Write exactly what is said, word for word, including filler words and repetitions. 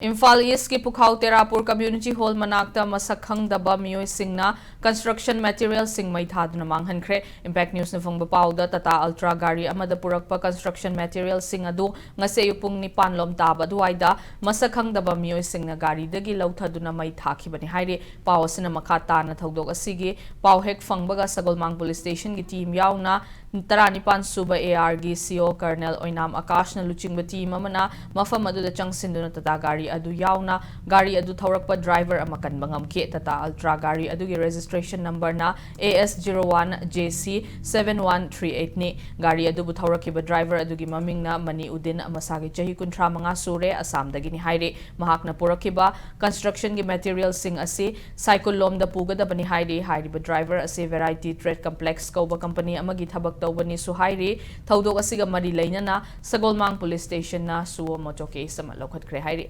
ꯏꯝꯐꯥꯜ ꯏꯁꯀꯤ ꯄꯨꯈꯥꯎ ꯇꯦꯔꯥꯄꯨꯔ community hall ꯃꯅꯥꯛꯇ ꯃꯁꯛ ꯈꯪꯗꯕ ꯃꯤꯑꯣꯏꯁꯤꯡꯅ ꯀꯟꯁꯇ꯭ꯔꯛꯁꯟ ꯃꯦꯇꯤꯔꯤꯌꯦꯜꯁꯤꯡ ꯃꯩ ꯊꯥꯗꯨꯅ ꯃꯥꯡꯍꯟꯈ꯭ꯔꯦ꯫ ꯏꯝꯄꯦꯛ ꯅ꯭ꯌꯨꯁꯅ ꯐꯪꯕ ꯄꯥꯎꯗ ꯇꯥꯇꯥ ꯑꯜꯇ꯭ꯔꯥ ꯒꯥꯔꯤ ꯑꯃꯗ ꯄꯨꯔꯛꯄ ꯀꯟꯁꯇ꯭ꯔꯛꯁꯟ ꯃꯦꯇꯤꯔꯤꯌꯦꯜꯁꯤꯡ ꯑꯗꯨ ꯉꯁꯤ ꯑꯌꯨꯛ ꯄꯨꯡ ꯅꯤꯄꯥꯟ ꯂꯣꯝ ꯇꯥꯕ ꯑꯗꯨꯋꯥꯏꯗ ꯃꯁꯛ ꯈꯪꯗꯕ ꯃꯤꯑꯣꯏꯁꯤꯡꯅ ꯒꯥꯔꯤꯗꯒꯤ ꯂꯧꯊꯗꯨꯅ ꯃꯩ ꯊꯥꯈꯤꯕꯅꯤ ꯍꯥꯏꯔꯤ꯫ ꯄꯥꯎ ꯑꯁꯤꯅ ꯃꯈꯥ ꯇꯥꯅ ꯊꯧꯗꯣꯛ ꯑꯁꯤꯒꯤ ꯄꯥꯎ ꯍꯦꯛ ꯐꯪꯕꯒ ꯁꯒꯣꯜꯃꯥꯡ ꯄꯨꯂꯤꯁ ꯁ꯭ꯇꯦꯁꯟꯒꯤ ꯇꯤꯝ ꯌꯥꯎꯅ ꯇꯔꯥꯅꯤꯄꯥꯟ ꯁꯨꯕ ꯑꯦ ꯑꯥꯔꯒꯤ ꯁꯤ ꯑꯣ ꯀꯔꯅꯦꯜ ꯑꯣꯏꯅꯥꯝ ꯑꯀꯥꯁꯅ ꯂꯨꯆꯤꯡꯕ ꯇꯤꯝ ꯑꯃꯅ ꯃꯐꯝ ꯑꯗꯨꯗ ꯆꯪꯁꯤꯟꯗꯨꯅ ꯇꯥꯇꯥ ꯒꯥꯔꯤ ꯑꯗꯨ ꯌꯥꯎꯅ ꯒꯥꯔꯤ ꯑꯗꯨ ꯊꯧꯔꯛꯄ ꯗ꯭ꯔꯥꯏꯚꯔ ꯑꯃ ꯀꯟꯕ ꯉꯝꯈꯤ꯫ ꯇꯥꯇꯥ ꯑꯜꯇ꯭ꯔꯥ ꯒꯥꯔꯤ ꯑꯗꯨꯒꯤ ꯔꯦꯖꯤꯁꯇ꯭ꯔꯦꯁꯟ ꯅꯝꯕꯔꯅ A S zero one J C seven one three eight ꯅꯤ꯫ ꯒꯥꯔꯤ ꯑꯗꯨꯕꯨ ꯊꯧꯔꯛꯈꯤꯕ ꯗ꯭ꯔꯥꯏꯚꯔ ꯑꯗꯨꯒꯤ ꯃꯃꯤꯡꯅ ꯃꯅꯤ ꯎꯗꯤꯟ, ꯃꯁꯥꯒꯤ ꯆꯍꯤ ꯀꯨꯟꯊ꯭ꯔꯥ ꯃꯉꯥ ꯁꯨꯔꯦ, ꯑꯁꯥꯝꯗꯒꯤꯅꯤ ꯍꯥꯏꯔꯤ꯫ ꯃꯍꯥꯛꯅ ꯄꯨꯔꯛꯈꯤꯕ ꯀꯟꯁꯇ꯭ꯔꯛꯁꯟꯒꯤ ꯃꯦꯇꯤꯔꯤꯌꯦꯜꯁꯤꯡ ꯑꯁꯤ ꯁꯥꯏꯀꯨꯜ ꯂꯣꯝꯗ ꯄꯨꯒꯗꯕꯅꯤ ꯍꯥꯏꯔꯤ꯫ ꯍꯥꯏꯔꯤꯕ ꯗ꯭ꯔꯥꯏꯚꯔ ꯑꯁꯤ ꯚꯦꯔꯥꯏꯇꯤ ꯇ꯭ꯔꯦꯗ ꯀꯝꯄ꯭ꯂꯦꯛꯁ ꯀꯧꯕ ꯀꯝꯄꯅꯤ ꯑꯃꯒꯤ ꯊꯕꯛ ꯇꯧꯕꯅꯤꯁꯨ ꯍꯥꯏꯔꯤ꯫ ꯊꯧꯗꯣꯛ ꯑꯁꯤꯒ ꯃꯔꯤ ꯂꯩꯅꯅ ꯁꯒꯣꯜꯃꯥꯡ ꯄꯨꯂꯤꯁ ꯁ꯭ꯇꯦꯁꯟꯅ suo motu case ꯑꯃ ꯂꯧꯈꯠꯈ꯭ꯔꯦ ꯍꯥꯏꯔꯤ꯫